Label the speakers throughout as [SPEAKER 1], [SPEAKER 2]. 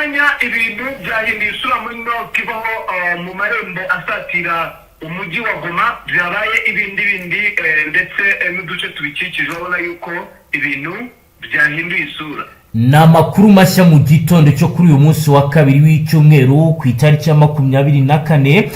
[SPEAKER 1] Kanya ibintu byahinduye isura muri Nord Kivu, aho mu marembo asatira umujyi wa Goma byabaye ibindi bindi, ndetse n'uduce tubikikije urabona yuko ibintu byahinduye isura.
[SPEAKER 2] Ni amakuru mashya mu gitondo cyo kuri uyu munsi wa kabiri w'icyumweru, ku itariki ya 24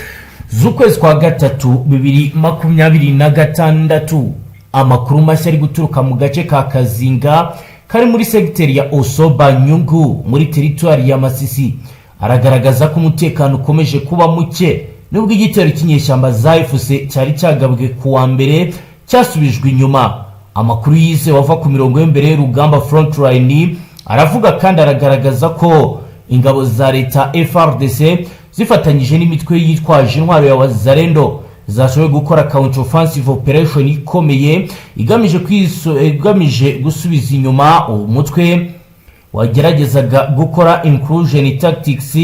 [SPEAKER 2] z'ukwezi kwa gatatu 2026. Amakuru mashya ari guturuka mu gace ka Kazinga kari muri segiteri ya Osoba Nyungu muri teritwari ya Masisi aragaragaza ko umutekano ukomeje kuba muke, nubwo igitero cy'inyeshyamba za AFC cyari cyagabwe ku wa mbere cyasubijwe inyuma. Amakuru yizewe ava ku mirongo y'imbere y'urugamba, frontline, aravuga kandi aragaragaza ko ingabo za leta FARDC zifatanyije n'imitwe yitwaje intwaro ya Wazalendo zashoboye gukora counter offensive operation ikomeye igamije gusubiza inyuma umutwe wageragezaga gukora incursion tactics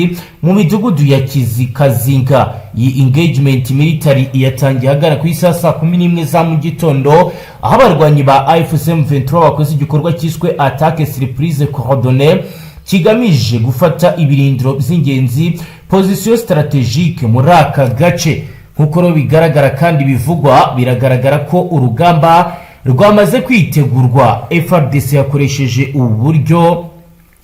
[SPEAKER 2] mu midugudu ya Kizikazinga. Iyi engagement military yatangiye ahagana ku isaha saa 11 za mu gitondo, aho abarwanyi ba AFC M23 bakoze igikorwa cyiswe attaque surprise coordonnée, kigamije gufata ibirindiro by'ingenzi, position stratégique, muri aka gace. Nk'uko rero bigaragara kandi bivugwa, biragaragara ko urugamba rwamaze kwitegurwa. FARDC yakoresheje uburyo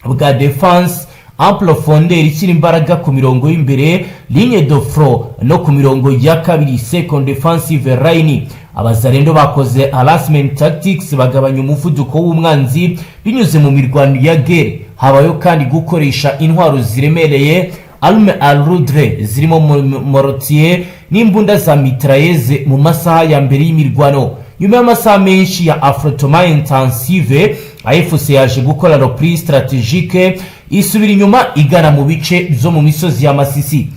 [SPEAKER 2] bwa défense en profondeur, ishyira imbaraga ku mirongo y'imbere, ligne de front, no ku mirongo ya kabiri, second defensive line. Abazarendo bakoze harassment tactics, bagabanya umuvuduko w'umwanzi binyuze mu mirwano ya guerre. Habayeho kandi gukoresha intwaro ziremereye, armes lourdes, zirimo mortier n'imbunda za mitrailleuse mu masaha ya mbere y'imirwano. Nyuma y'amasaha menshi ya affrontement intensive, AFC yaje gukora repli stratégique, isubira inyuma igana mu bice byo mu misozi ya Masisi.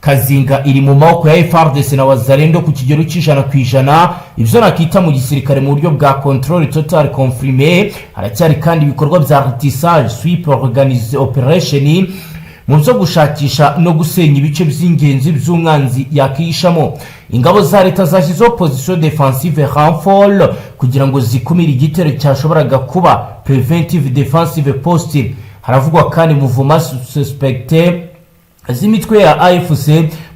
[SPEAKER 2] Kazinga iri mu maboko ya FARDC na Wazalendo ku kigero cy'100%, ibyo nakita mu gisirikare mu buryo bwa contrôle total confirmé. Haracyari kandi ibikorwa bya ratissage, sweep organize operation, mu byo gushakisha no gusenya ibice by'ingenzi by'umwanzi yakihishamo. Ingabo za leta zashyizeho position défensive renfort kugira ngo zikumire igitero cyashoboraga kuba, preventive defensive post. Haravugwa kandi mouvement suspecte z'imitwe ya AFC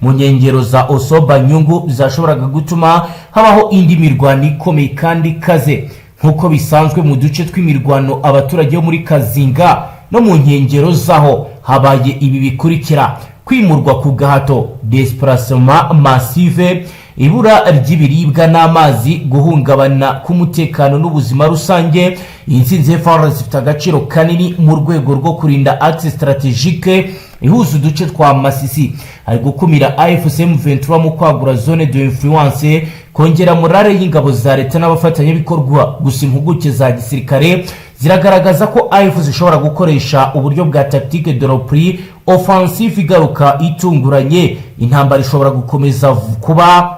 [SPEAKER 2] mu nkengero za Osoba Nyungu zashoboraga gutuma habaho indi mirwano ikomeye kandi ikaze. Nk'uko bisanzwe mu duce tw'imirwano, abaturage bo muri Kazinga no mu nkengero zaho habaye ibi bikurikira: kwimurwa ku gahato, déplacement massive, ibura ry'ibiribwa n'amazi, guhungabana k'umutekano n'ubuzima rusange. Iyi nsinzi FARDC ifite agaciro kanini mu rwego rwo kurinda axe stratégique ihuza uduce twa Masisi, hari gukumira AFC M23 mu kwagura zone de influence, kongera morale y'ingabo za leta n'abafatanyabikorwa. Gusa impuguke za gisirikare ziragaragaza ko AFC zishobora gukoresha uburyo bwa tactique de repli offensive igaruka itunguranye. Intambara ishobora gukomeza kuba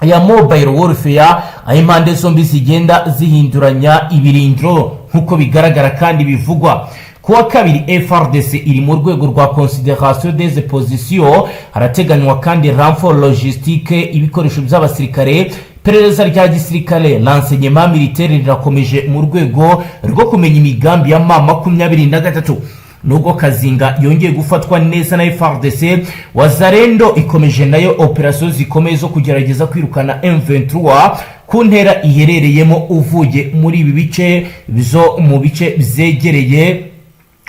[SPEAKER 2] ya mobile warfare, aho impande zombi zigenda zihinduranya ibirindiro. Nk'uko bigaragara kandi bivugwa, kuwa kabiri FARDC iri mu rwego rwa consolidation des positions. Harateganywa kandi renfort logistique, ibikoresho by'abasirikare. Iperereza rya gisirikare, renseignement militaire, rirakomeje mu rwego rwo kumenya imigambi ya M23. Nubwo Kazinga yongeye gufatwa neza na FARDC, Wazalendo ikomeje nayo operasiyo zikomeye zo kugerageza kwirukana M23 ku ntera iherereyemo uvuye muri ibi bice byo mu bice byegereye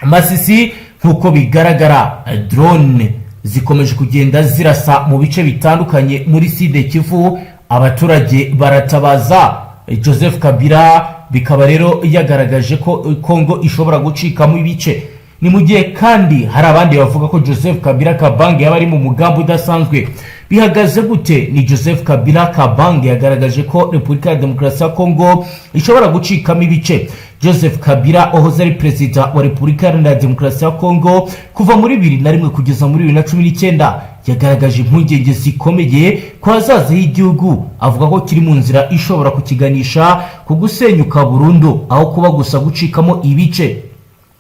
[SPEAKER 2] Masisi. Nk'uko bigaragara, drone zikomeje kugenda zirasa mu bice bitandukanye muri Sud Kivu, abaturage baratabaza. Joseph Kabila bikaba rero yagaragaje ko Kongo ishobora gucikamo ibice. Ni mu gihe kandi hari abandi bavuga ko Joseph Kabila Kabange yaba ari mu mugambi udasanzwe. Bihagaze gute? Ni Joseph Kabila Kabange yagaragaje ko Repubulika ya Demokarasi ya Kongo ishobora gucikamo ibice. Joseph Kabila wahoze ari perezida wa Repubulika Iharanira Demokarasi ya Kongo kuva muri 2001 kugeza muri 2019, yagaragaje impungenge zikomeye ku hazaza h'igihugu, avuga ko kiri mu nzira ishobora kukiganisha ku gusenyuka burundu aho kuba gusa gucikamo ibice.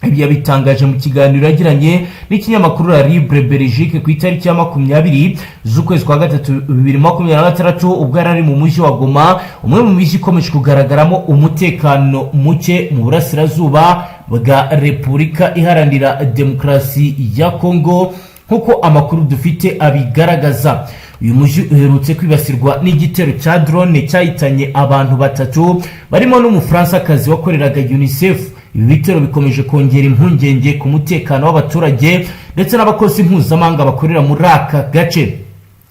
[SPEAKER 2] Ibi yabitangaje mu kiganiro yagiranye n'ikinyamakuru La Libre Belgique ku itariki ya 20 z'ukwezi kwa gatatu 2026, ubwo yari ari mu mujyi wa Goma, umwe mu mijyi ikomeje kugaragaramo umutekano muke mu burasirazuba. bwa Repubulika Iharanira Demokarasi ya Kongo, nk'uko amakuru dufite abigaragaza. Uyu mujyi uherutse kwibasirwa n'igitero cya drone cyahitanye abantu batatu, barimo n'Umufaransakazi wakoreraga UNICEF. Ibi bitero bikomeje kongera impungenge ku mutekano w'abaturage ndetse n'abakozi mpuzamahanga bakorera muri aka gace.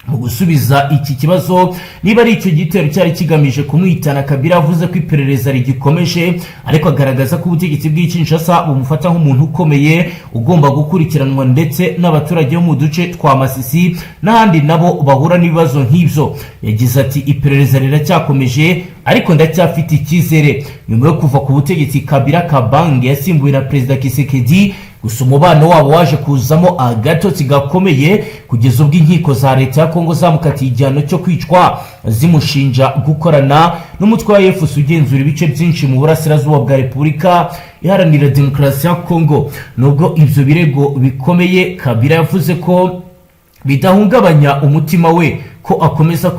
[SPEAKER 2] Mu gusubiza iki kibazo, niba ari icyo gitero cyari kigamije kumwitana, Kabila avuze ko iperereza rigikomeje, ariko agaragaza ko ubutegetsi bw'i Kinshasa bumufata nk'umuntu ukomeye ugomba gukurikiranwa, ndetse n'abaturage bo mu duce twa Masisi n'ahandi nabo bahura n'ibibazo nk'ibyo. Yagize ati: "Iperereza riracyakomeje, ariko ndacyafite icyizere." Nyuma yo kuva ku butegetsi, Kabila Kabange yasimbuwe na Perezida Tshisekedi, gusa umubano wabo waje kuzamo agatotsi gakomeye kugeza ubwo inkiko za leta ya Kongo zamukatiye igihano cyo kwicwa, zimushinja gukorana n'umutwe wa AFC ugenzura ibice byinshi mu burasirazuba bwa Repubulika Iharanira Demokarasi ya Kongo. Nubwo ibyo birego bikomeye, Kabila yavuze ko bidahungabanya umutima we, ko akomeza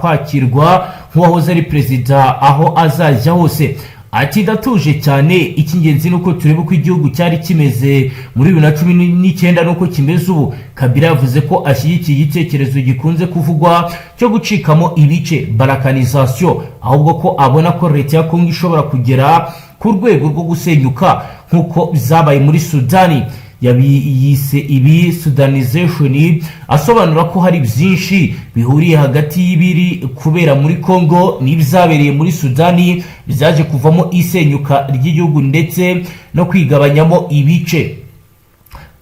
[SPEAKER 2] kwakirwa nk'uwahoze ari perezida aho azajya hose. Ati: "Ndatuje cyane. Icy'ingenzi ni uko tureba uko igihugu cyari kimeze muri 2019 n'uko kimeze ubu." Kabila yavuze ko ashyigikiye igitekerezo gikunze kuvugwa cyo gucikamo ibice, balkanisation, ahubwo ko abona ko leta ya Kongo ishobora kugera ku rwego rwo gusenyuka nk'uko byabaye muri Sudani. Yise ibi "sudanization", asobanura ko hari byinshi bihuriye hagati y'ibiri kubera muri Congo n'ibyabereye muri Sudani, byaje kuvamo isenyuka ry'igihugu ndetse no kwigabanyamo ibice.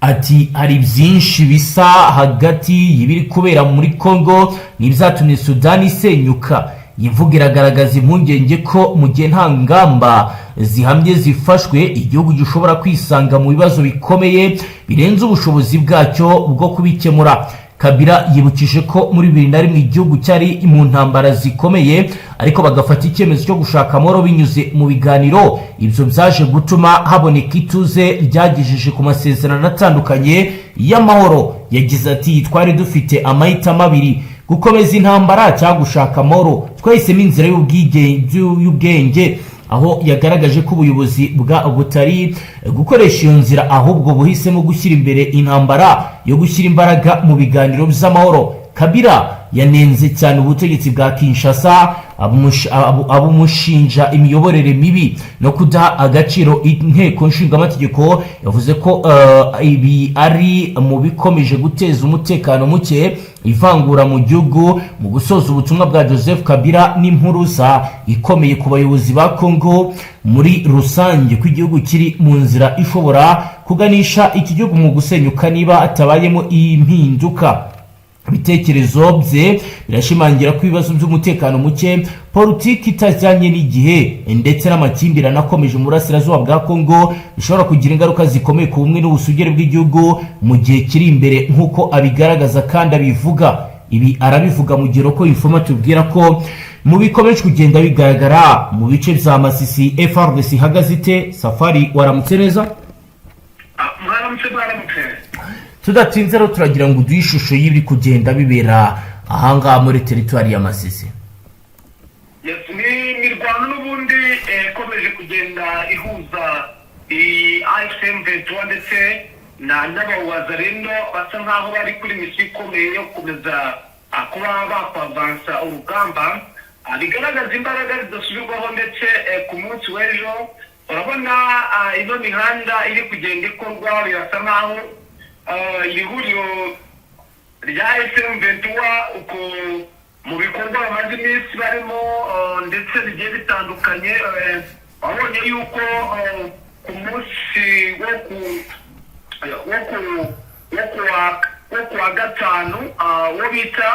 [SPEAKER 2] Ati: "Hari byinshi bisa hagati y'ibiri kubera muri Congo n'ibyatumye Sudani isenyuka." Iyi mvugo iragaragaza impungenge ko mu gihe nta ngamba zihamye zifashwe, igihugu gishobora kwisanga mu bibazo bikomeye birenze ubushobozi bwacyo bwo kubikemura. Kabila yibukije ko muri 2001 igihugu cyari mu ntambara zikomeye, ariko bagafata icyemezo cyo gushaka amahoro binyuze mu biganiro. Ibyo byaje gutuma haboneka ituze ryagejeje ku masezerano atandukanye y'amahoro. Yagize ati: "Twari dufite amahitamo abiri, gukomeza intambara cyangwa gushaka amahoro. Twahisemo inzira y'ubwenge." Aho yagaragaje ko ubuyobozi bwa butari gukoresha iyo nzira, ahubwo buhisemo gushyira imbere intambara yo gushyira imbaraga mu biganiro by'amahoro. Kabila yanenze cyane ubutegetsi bwa Kinshasa, abumushinja imiyoborere mibi no kudaha agaciro inteko nshingamategeko. Yavuze ko ibi ari mu bikomeje guteza umutekano muke, ivangura mu gihugu. Mu gusoza, ubutumwa bwa Joseph Kabila n'impuruza ikomeye ku bayobozi ba Congo muri rusange, ko igihugu kiri mu nzira ishobora kuganisha iki gihugu mu gusenyuka niba hatabayemo impinduka. Ibitekerezo bye birashimangira ko ibibazo by'umutekano muke, politiki itajyanye n'igihe ndetse n'amakimbirane akomeje mu burasirazuba bwa Kongo bishobora kugira ingaruka zikomeye ku bumwe n'ubusugire bw'igihugu mu gihe kiri imbere, nk'uko abigaragaza kandi abivuga. Ibi arabivuga mu gihe ko informa tubwira ko mu bikomeje kugenda bigaragara mu bice bya Masisi, FARDC ihagaze ite? Safari, waramutse neza?
[SPEAKER 1] Mwaramutse, mwaramutse.
[SPEAKER 2] Tudatinze rero, turagira ngo uduhe ishusho y'ibiri kugenda bibera ahangaha muri teritwari ya Masisi.
[SPEAKER 1] Yes, ni imirwano n'ubundi ikomeje kugenda ihuza iyi AFC M23 ndetse na n'abawazalendo, basa nkaho bari kuri misiyo ikomeye yo gukomeza kuba bakwavansa urugamba. Bigaragaza imbaraga zidasubirwaho. Ndetse ku munsi w'ejo urabona ino mihanda iri kugenda ikorwa, birasa nkaho iri huriro rya M23 uko mu bikorwa bamaze iminsi barimo ndetse bigiye bitandukanye. Wabonye yuko ku munsi wo ku wa gatanu, wo bita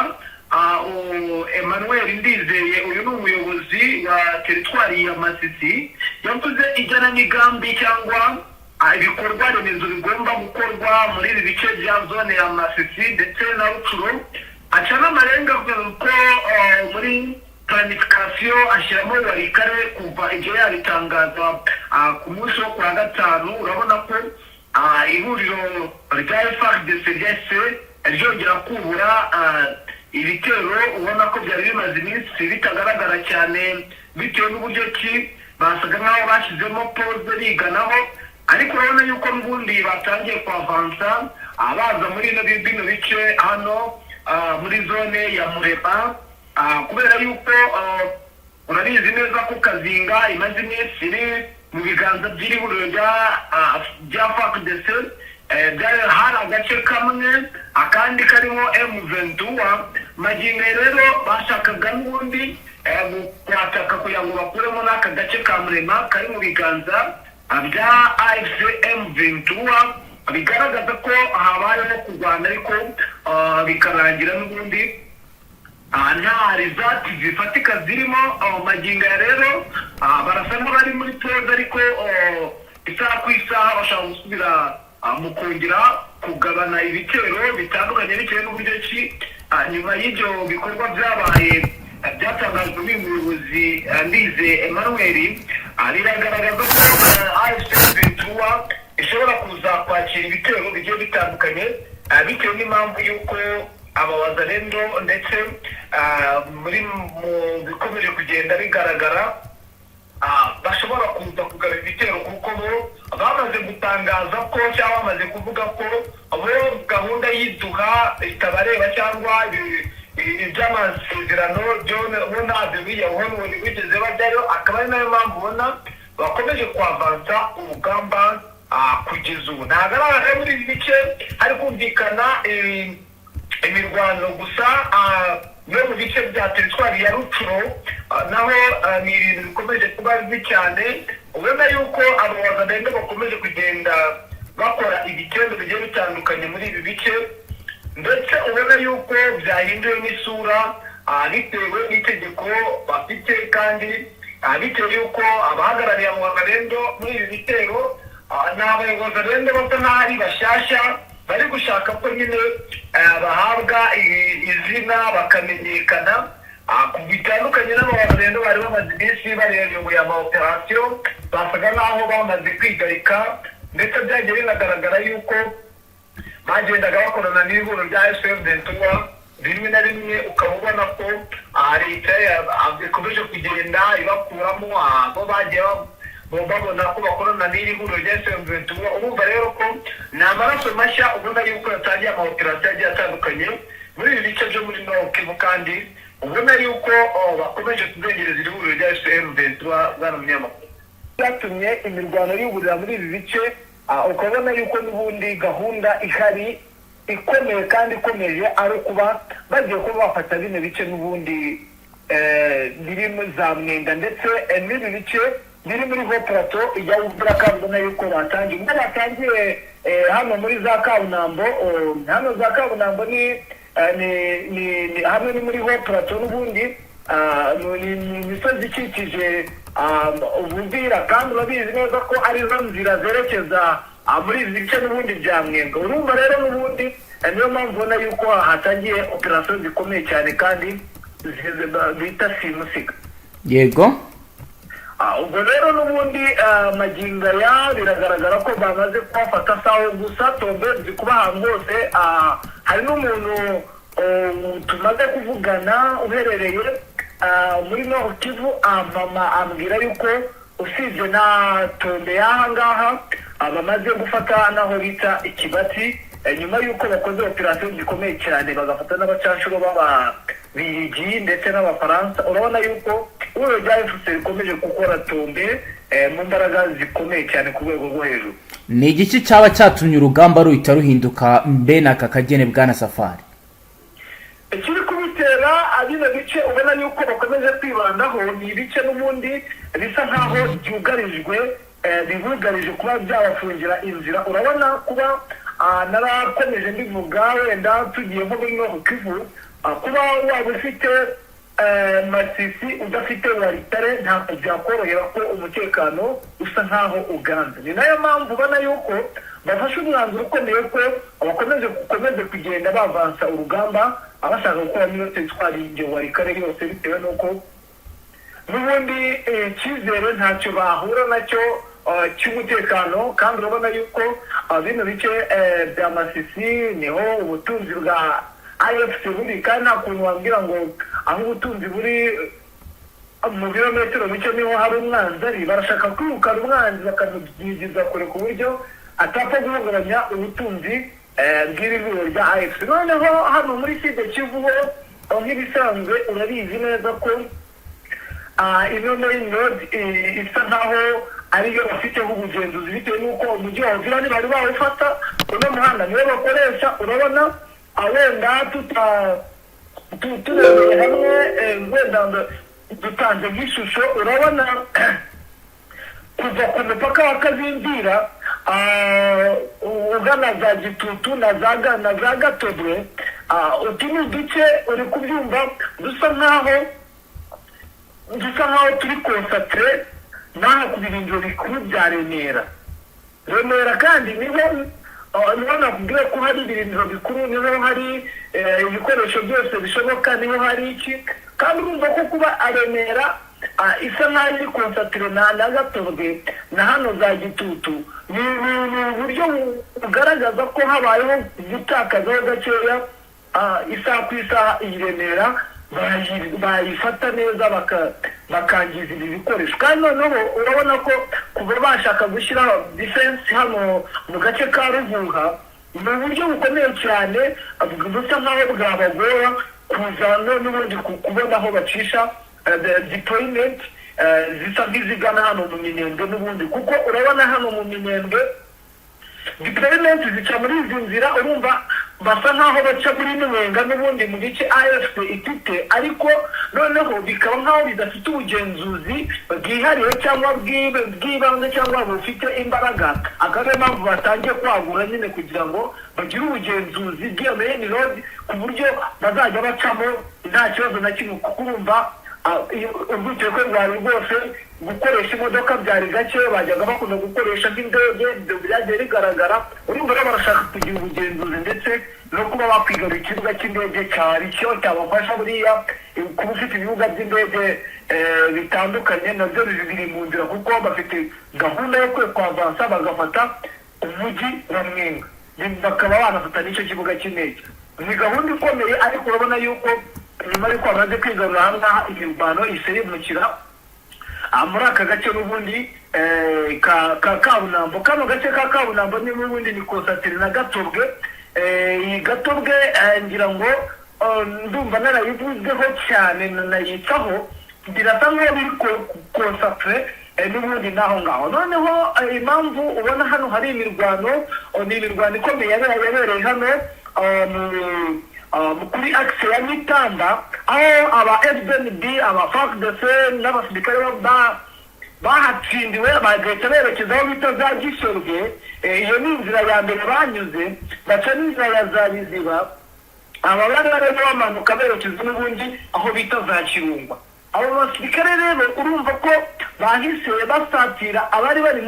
[SPEAKER 1] Emmanuel Ndizeye, uyu ni umuyobozi wa teritwari ya Masisi, yavuze igenamigambi cyangwa ibikorwa remezo bigomba gukorwa muri ibi bice bya zone ya Masisi ndetse na Rutshuru, aca n'amarenga ko muri planification ashyiramo Walikale. Kuva ibyo yabitangaza ku munsi wo kuwa gatanu, urabona ko ihuriro rya FARDC ryahise ryongera kubura ibitero, ubona ko byari bimaze iminsi bitagaragara cyane bitewe n'uburyo ki Basaga nk'aho bashyizemo pause biganaho, ariko urabona yuko n'ubundi batangiye kwavansa, baza muri bino bice hano muri zone ya Murema, kubera yuko urabizi neza ko Kazinga imaze iminsi iri mu biganza by'iri huriro rya FARDC. Hari agace kamwe, akandi karimo M23. Magingo rero bashakaga n'ubundi kwataka kugira ngo bakuremo n'aka gace ka Murema kari mu biganza bya AFC M23. Bigaragaza ko habayeho kurwana, ariko bikarangira n'ubundi nta results zifatika zirimo. Magingo aya rero barasa nk'abari muri pause, ariko isaha ku isaha bashobora gusubira mu kongera kugabana ibitero bitandukanye, bitewe n'uburyo ki nyuma y'ibyo bikorwa byabaye, byatangajwe n'uyu muyobozi Ndize Emmanuel. Biragaragaza ko AFC 23 ishobora kuza kwakira ibitero bigiye bitandukanye, bitewe n'impamvu y'uko aba Wazalendo ndetse muri mu bikomeje kugenda bigaragara, bashobora kuza kugaba ibitero, kuko bo bamaze gutangaza ko cyangwa bamaze kuvuga ko bo gahunda y'iduha itabareba, cyangwa iby'amasezerano byo bo ntabyo bijyaho, ntibigeze bajyayo. Akaba ari nayo mpamvu ubona bakomeje kwavansa urugamba kugeza ubu. Ntabwo ari ahantu muri ibi bice hari kumvikana imirwano gusa, no mu bice bya teritwari ya Rutshuru naho ni ibintu bikomeje kuba bibi cyane. Ubona yuko abo Wazalendo bakomeje kugenda bakora ibitendo bigiye bitandukanye muri ibi bice, ndetse ubona yuko byahinduwe n'isura, bitewe n'itegeko bafite, kandi bitewe yuko abahagarariye abo Wazalendo muri ibi bitero ni abayobozi benda basa n'aho ari bashyashya, bari gushaka ko nyine bahabwa izina bakamenyekana, bitandukanye n'abawazalendo bari bamaze iminsi bayoboye ama operasiyo, basaga n'aho bamaze kwigarika, ndetse byagiye binagaragara yuko bagendaga bakorana n'ihuriro rya M23 rimwe na rimwe, ukaba ubona ko leta ikomeje kugenda ibakuramo abo bagiye babona ko bakorana n'iri huriro rya M23. Urumva rero ko ni amaraso mashya, ubona yuko yatangiye ama operasiyo agiye atandukanye muri ibi bice byo muri Nord Kivu, kandi ubona yuko bakomeje kuzengereza iri huriro rya M23. Bwana munyamakuru, byatumye imirwano yuburira muri ibi bice, ukabona yuko n'ubundi gahunda ihari ikomeye kandi ikomeje ari ukuba bagiye kuba bafata bino bice n'ubundi birimo za Mwenga, ndetse n'ibi bice biri muri Haut Plateau ya Uvira, kandi ubona yuko batangiye, ubwo batangiye hano muri za Kabunambo. Hano za Kabunambo ni hamwe ni muri Haut Plateau n'ubundi, ni imisozi ikikije Uvira, kandi urabizi neza ko arizo nzira zerekeza muri ibi bice n'ubundi bya Mwenga. Urumva rero n'ubundi niyo mpamvu ubona yuko hatangiye operasiyo zikomeye cyane kandi bita simusiga. Ubwo rero n'ubundi magingo aya biragaragara ko bamaze kubafata saho gusa tombe ziri kuba ahantu hose. Hari n'umuntu tumaze kuvugana uherereye muri Nord Kivu, mama ambwira yuko usibye na tombe y'aha ngaha, bamaze gufata n'aho bita Ikibati, nyuma y'uko bakoze operasiyo zikomeye cyane, bagafata n'abacanshuro b'Ababirigi ndetse n'Abafaransa. Urabona yuko ihuriro rya AFC rikomeje gukora tombe mu mbaraga zikomeye cyane ku rwego rwo hejuru.
[SPEAKER 2] Ni igiki cyaba cyatumye urugamba ruhita ruhinduka mbene aka kagene, bwana Safari?
[SPEAKER 1] Ikiri kubitera, bino bice ubona yuko bakomeje kwibandaho ni ibice n'ubundi bisa nkaho byugarijwe, bibugarije kuba byabafungira inzira. Urabona kuba narakomeje mbivuga, wenda tugiye nko muri Nord Kivu, kuba waba ufite Masisi udafite Walikale, ntabwo byakorohera ko umutekano usa nkaho uganza. Ni nayo mpamvu ubona yuko bafashe umwanzuro ukomeye ko bakomeje gukomeze kugenda bavansa urugamba, abashaka gukora niyo teritwari ya Walikale yose, bitewe n'uko n'ubundi icyizere ntacyo bahura nacyo cy'umutekano. Kandi urabona yuko bino bice bya Masisi niho ubutunzi bwa AFC buri, kandi nta kuntu wambwira ngo aho ubutunzi buri. Mu birometero bike niho hari umwanzi ari. Barashaka kwirukana umwanzi, bakamubyigiza kure ku buryo atapfa guhungabanya ubutunzi bw'iri huriro rya AFC. Noneho hano muri Sud Kivu ho, nk'ibisanzwe urabizi neza ko ino main road isa nkaho ariyo bafiteho ubugenzuzi, bitewe n'uko umujyi wa Uvira ntibari bawufata, uno muhanda niwo bakoresha. Urabona, wenda turebeye hamwe, wenda dutanze nk'ishusho, urabona kuva ku mupaka wa Kavimvira ugana za Gitutu na za Gatobwe, utu ni uduce, uri kubyumva, dusa nkaho turi concentré n'aha ku birindiro bikuru bya Remera. Remera kandi niho nakubwiye ko hari ibirindiro bikuru, niho hari ibikoresho byose bishoboka, niho hari iki. Kandi urumva ko kuba Remera isa nkaho iri concentré na Gatobwe na hano za Gitutu ni uburyo bugaragaza ko habayeho gutakazaho gakeya, isaha ku isaha iyi Remera bayifata neza, bakangiza ibi bikoresho. Kandi noneho urabona ko kuva bashaka gushyiraho defense hano mu gace ka Ruhuha ni uburyo bukomeye cyane, busa nkaho bwabagora kuza n'ubundi kubona aho bacisha deployment zisa nk'izigana hano mu Minembwe n'ubundi, kuko urabona hano mu Minembwe deployment zica muri izi nzira. Urumva basa nkaho baca muri Mwenga n'ubundi mu bice AFC ifite, ariko noneho bikaba nkaho bidafite ubugenzuzi bwihariye cyangwa bw'ibanze cyangwa bufite imbaraga. Akaba ariyo mpamvu batangiye kwagura nyine kugira ngo bagire ubugenzuzi bw'iyo main road, ku buryo bazajya bacamo nta kibazo na kimwe, kuko urumva urwikekwe rwari rwose. Gukoresha imodoka byari gake, bajyaga bakunda gukoresha nk'indege. Ibyo byagiye bigaragara. Urumva rero barashaka kugira ubugenzuzi ndetse no kuba bakwigarura ikibuga cy'indege cyari cyo cyabafasha. Buriya kuba ufite ibibuga by'indege bitandukanye nabyo biri mu nzira, kuko bafite gahunda yo kwavansa bagafata umujyi wa Mwenga, bakaba banafata n'icyo kibuga cy'indege. Ni gahunda ikomeye, ariko urabona yuko nyuma y'uko bamaze kwigarura aha ngaha, imirwano iserimukira muri aka gace n'ubundi ka Kabunambo. Kano gace ka Kabunambo ni n'ubundi ni concentré na Gatobwe. Iyi Gatobwe, ngira ngo ndumva narayivuzeho cyane nanayitaho, birasa nk'aho biri concentré n'ubundi n'aho ngaho. Noneho impamvu ubona hano hari imirwano, ni imirwano ikomeye yabereye hano kuri axe ya Mitamba, aho aba FDNB, aba FARDC n'abasirikare bahatsindiwe bagahita berekeza aho bita za Gisorwe. Iyo ni inzira ya mbere banyuze, baca n'inzira ya za Biziba. Aba bari barimo bamanuka berekeza n'ubundi aho bita za Kirungwa. Abo basirikare rero urumva ko bahise basatira abari bari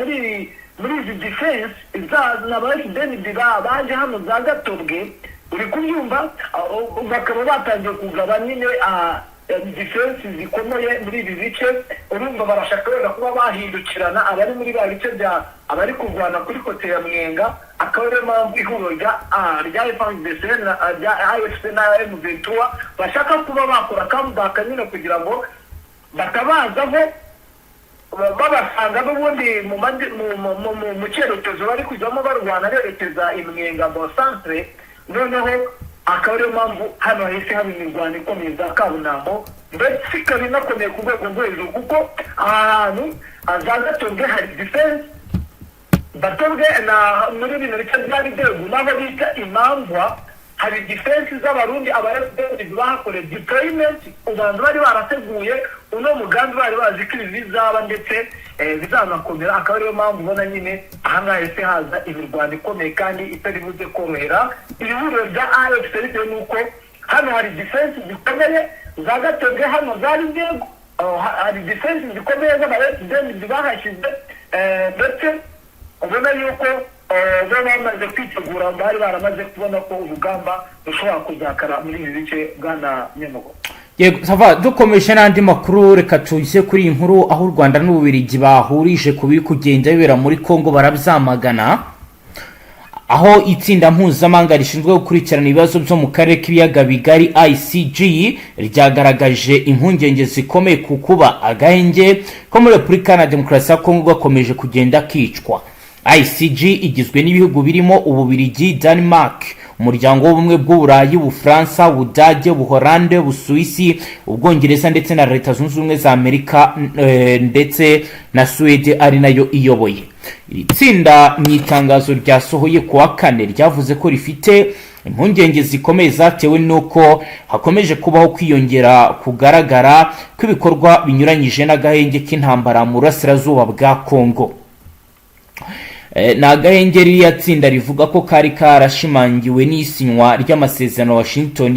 [SPEAKER 1] muri izi defense za ba FDNB baje hano za Gatobwe, uri kubyumva, bakaba batangiye kugaba nyine defense zikomeye muri ibi bice. Urumva barashaka wenda kuba bahindukirana abari muri ba bice bya abari kurwana kuri côté ya Mwenga. Akaba ariyo mpamvu ihuriro rya FARDC na rya AFC na M23 bashaka kuba bakora comeback nyine kugira ngo batabazaho babasanga n'ubundi mu cyerekezo bari kujyamo barwana berekeza i Mwenga mu centre. Noneho akaba ariyo mpamvu hano hahise haba imirwano ikomeye za Kabunambo, ndetse ikaba inakomeye ku rwego rwo hejuru, kuko aha hantu za Gatobwe hari defense. Gatobwe na muri bino bice bya Bidegu n'aho bita Imangwa hari defense z'Abarundi, aba FDL bahakoreye deployment. Ubanza bari barateguye uno mugambi, bari bazi ko ibi bizaba ndetse bizanakomera. Akaba ariyo mpamvu ubona nyine ahangaha hahise haza imirwano ikomeye kandi itari buze korohera iri huriro rya AFC, bitewe n'uko hano hari defense zikomeye za Gatobwe, hano za Bidegu hari defense zikomeye z'aba FDL bahashyize, ndetse ubona yuko bo bamaze kwitegura, bari baramaze kubona ko urugamba rushobora kuzakara muri ibi bice, bwana Nyamugo.
[SPEAKER 2] Yego, ça va. Dukomeje n'andi makuru, reka tuze kuri iyi nkuru aho u Rwanda n'Ububiligi bahurije ku biri kugenda bibera muri Congo, barabyamagana. Aho itsinda mpuzamahanga rishinzwe gukurikirana ibibazo byo mu karere k'ibiyaga bigari, ICG, ryagaragaje impungenge zikomeye ku kuba agahenge ko muri Repubulika Iharanira Demokarasi ya Kongo gakomeje kugenda kicwa. ICG igizwe n'ibihugu birimo Ububirigi, Denmark, Umuryango w'Ubumwe bw'Uburayi, Ubufaransa, Ubudage, Ubuholande, Ubusuwisi, Ubwongereza ndetse na Leta Zunze Ubumwe za Amerika, ndetse na Suwede ari nayo iyoboye iri tsinda. Mu itangazo ryasohoye ku wa kane, ryavuze ko rifite impungenge zikomeye zatewe n'uko hakomeje kubaho kwiyongera kugaragara kw'ibikorwa binyuranyije n'agahenge k'intambara mu burasirazuba bwa Kongo. Ni agahenge ririya tsinda rivuga ko kari karashimangiwe n'isinywa ry'amasezerano Washington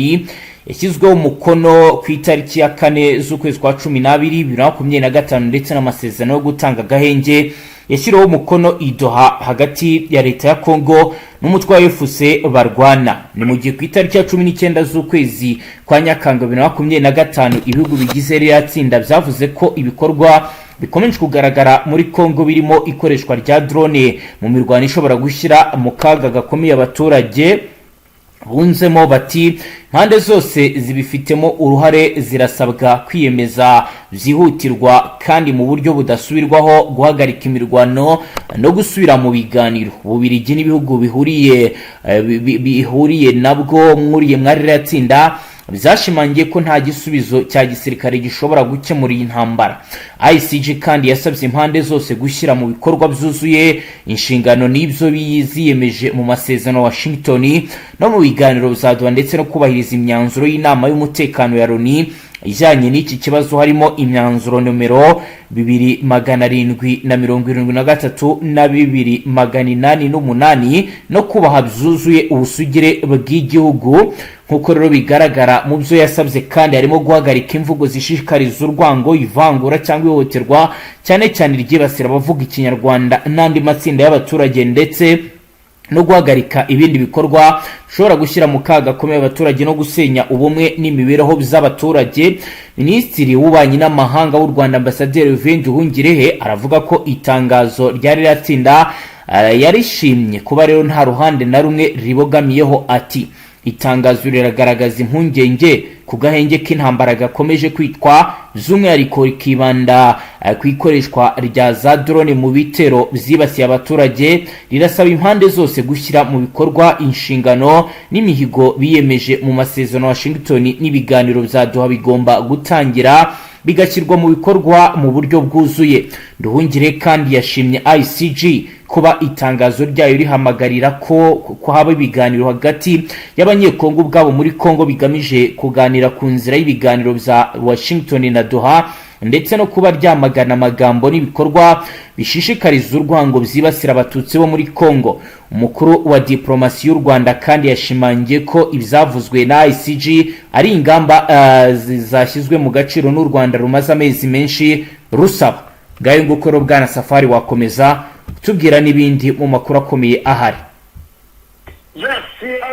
[SPEAKER 2] yashyizweho umukono ku itariki ya 4 z'ukwezi kwa 12 2025, ndetse n'amasezerano yo gutanga agahenge yashyiriweho umukono i Doha hagati ya leta ya Congo n'umutwe wa AFC barwana. Ni mu gihe ku itariki ya 19 z'ukwezi kwa Nyakanga 2025, ibihugu bigize ririya tsinda byavuze ko ibikorwa bikomeje kugaragara muri Congo, birimo ikoreshwa rya drone mu mirwano, ishobora gushyira mu kaga gakomeye abaturage. Bunzemo bati: "Impande zose zibifitemo uruhare zirasabwa kwiyemeza byihutirwa kandi mu buryo budasubirwaho guhagarika imirwano no gusubira mu biganiro." Ububirigi n'ibihugu bihuriye nabwo mwuriye mwari ririya tsinda byashimangiye ko nta gisubizo cya gisirikare gishobora gukemura iyi ntambara. ICG kandi yasabye impande zose gushyira mu bikorwa byuzuye inshingano n'ibyo ziyemeje mu masezerano Washington no mu biganiro bya Doha, ndetse no kubahiriza imyanzuro y'inama y'umutekano ya Loni ijyanye n'iki kibazo, harimo imyanzuro nomero 2773 na 2808, no kubaha byuzuye ubusugire bw'igihugu. Nk'uko rero bigaragara mu byo yasabye kandi harimo guhagarika imvugo zishishikariza urwango, ivangura cyangwa ihohoterwa, cyane cyane iryibasira abavuga Ikinyarwanda n'andi matsinda y'abaturage, ndetse no guhagarika ibindi bikorwa bishobora gushyira mu kaga gakomeye abaturage no gusenya ubumwe n'imibereho by'abaturage. Minisitiri w'Ububanyi n'Amahanga w'u Rwanda, Ambasaderi Olivier Nduhungirehe, aravuga ko itangazo ryari riratsinda yarishimye, kuba rero nta ruhande na rumwe ribogamiyeho. Ati: "Itangazo riragaragaza impungenge ku gahenge k'intambara gakomeje kwitwa, by'umwihariko rikibanda ku ikoreshwa rya za drone mu bitero byibasiye abaturage. Rirasaba impande zose gushyira mu bikorwa inshingano n'imihigo biyemeje mu masezerano Washington n'ibiganiro bya Doha, bigomba gutangira bigashyirwa mu bikorwa mu buryo bwuzuye." Nduhungire kandi yashimye ICG kuba itangazo ryayo rihamagarira ko haba ibiganiro hagati y'Abanyekongo ubwabo muri Kongo, bigamije kuganira ku nzira y'ibiganiro bya Washington na Doha, ndetse no kuba ryamagana amagambo n'ibikorwa bishishikariza urwango byibasira Abatutsi bo muri Kongo. Umukuru wa diplomasi y'u Rwanda kandi yashimangiye ko ibyavuzwe na ICG ari ingamba zashyizwe mu gaciro n'u Rwanda rumaze amezi menshi rusaba. Ngayo nguko rero, bwana Safari, wakomeza tubwira n'ibindi mu makuru akomeye ahari.
[SPEAKER 1] Yes,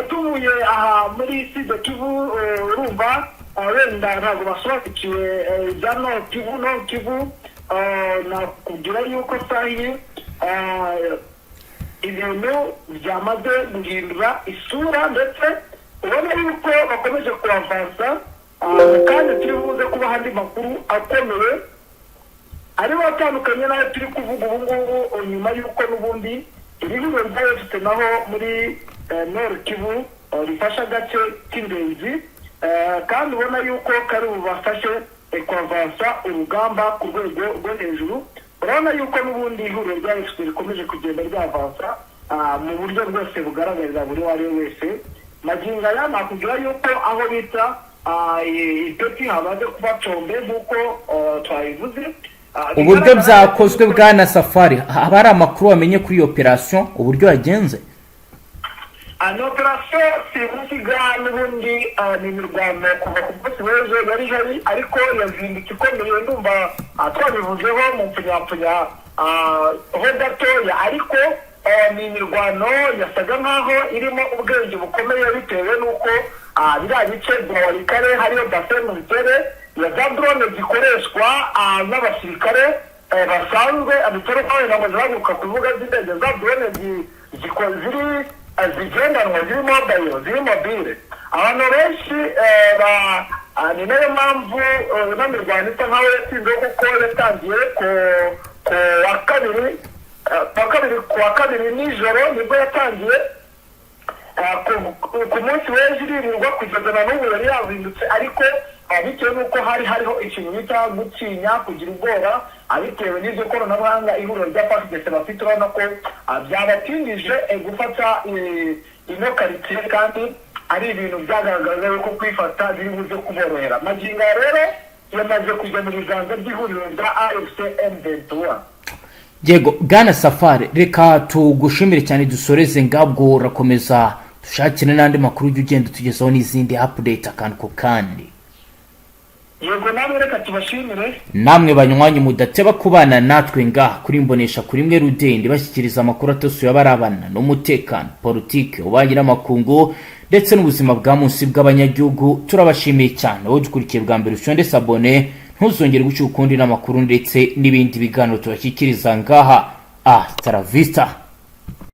[SPEAKER 1] tuvuye aha muri Sud Kivu, urumva wenda ntabwo basobanukiwe ibya Nord Kivu. Nord Kivu, nakubwira yuko sahi ibintu byamaze guhindura isura, ndetse ubona yuko bakomeje kuavansa, kandi turi buze kubaha andi makuru akomeye aribo atandukanye n'ayo turi kuvuga ubu ngubu, nyuma y'uko n'ubundi ibihugu bya efuse naho muri Nord Kivu rifashe agace k'ingenzi, kandi ubona yuko kari bubafashe kuavansa urugamba ku rwego rwo hejuru. Urabona yuko n'ubundi ihuriro rya efuse rikomeje kugenda ryavansa mu buryo bwose bugaragarira buri uwo ari we wese. Magingo aya nakubwira yuko aho bita Ipeti hamaze kuba combe nk'uko twabivuze.
[SPEAKER 2] Uburyo
[SPEAKER 1] Bigaragara
[SPEAKER 2] byakozwe
[SPEAKER 1] yuko-
[SPEAKER 2] bwana Safari, haba hari amakuru wamenye kuri iyo operasiyo, uburyo yagenze?
[SPEAKER 1] Ni operasiyo simusiga n'ubundi, ni imirwano kuva ku munsi w'ejo yari ihari, ariko yazindutse ikomeye. Ndumva twabivuzeho mu mpfunyapfunya ho gatoya, ariko ni imirwano yasaga nkaho irimo ubwenge bukomeye, bitewe n'uko biriya bice bya Walikale hariyo base militaire ya za drone zikoreshwa n'abasirikare basanzwe, bitari ko wenda ngo zihaguruka ku bibuga by'indege, za drone ziri Zigendanwa, ziri mobile, ziri mobile. Abantu benshi ni nayo mpamvu ino mirwano isa nkaho yatsinze, kuko yatangiye ku wa kabiri, ku wa kabiri nijoro nibwo yatangiye. Ku munsi w'ejo iririrwa, kugeza na n'ubu yari yazindutse, ariko bitewe n'uko hari hariho ikintu bita gutinya, kugira ubwoba, bitewe n'iryo koranabuhanga ihuriro rya FARDC bafite, urabona ko byabatindije gufata ino karitsiye, kandi ari ibintu byagaragaza yuko kwifata biri buze kuborohera. Magingo aya rero yamaze kujya mu biganza by'ihuriro rya AFC M23.
[SPEAKER 2] Yego, bwana Safari, reka tugushimire cyane, dusoreze ngabwo. Urakomeza dushakire n'andi makuru, ujya ugenda utugezaho n'izindi update akantu ku kandi.
[SPEAKER 1] Yego, namwe reka tubashimire.
[SPEAKER 2] Namwe banywanyi mudateba kubana natwe ngaha kuri Mbonesha kuri imwe rudende, bashyikiriza amakuru atosuye abarabana n'umutekano, politike, ububanyi n'amakungu ndetse n'ubuzima bwa munsi bw'abanyagihugu, turabashimiye cyane. Wowe dukurikiye bwa mbere, ushonde s'abonner, ntuzongere guca ukundi n'amakuru ndetse n'ibindi biganiro tubashyikiriza ngaha. Hasta la vista.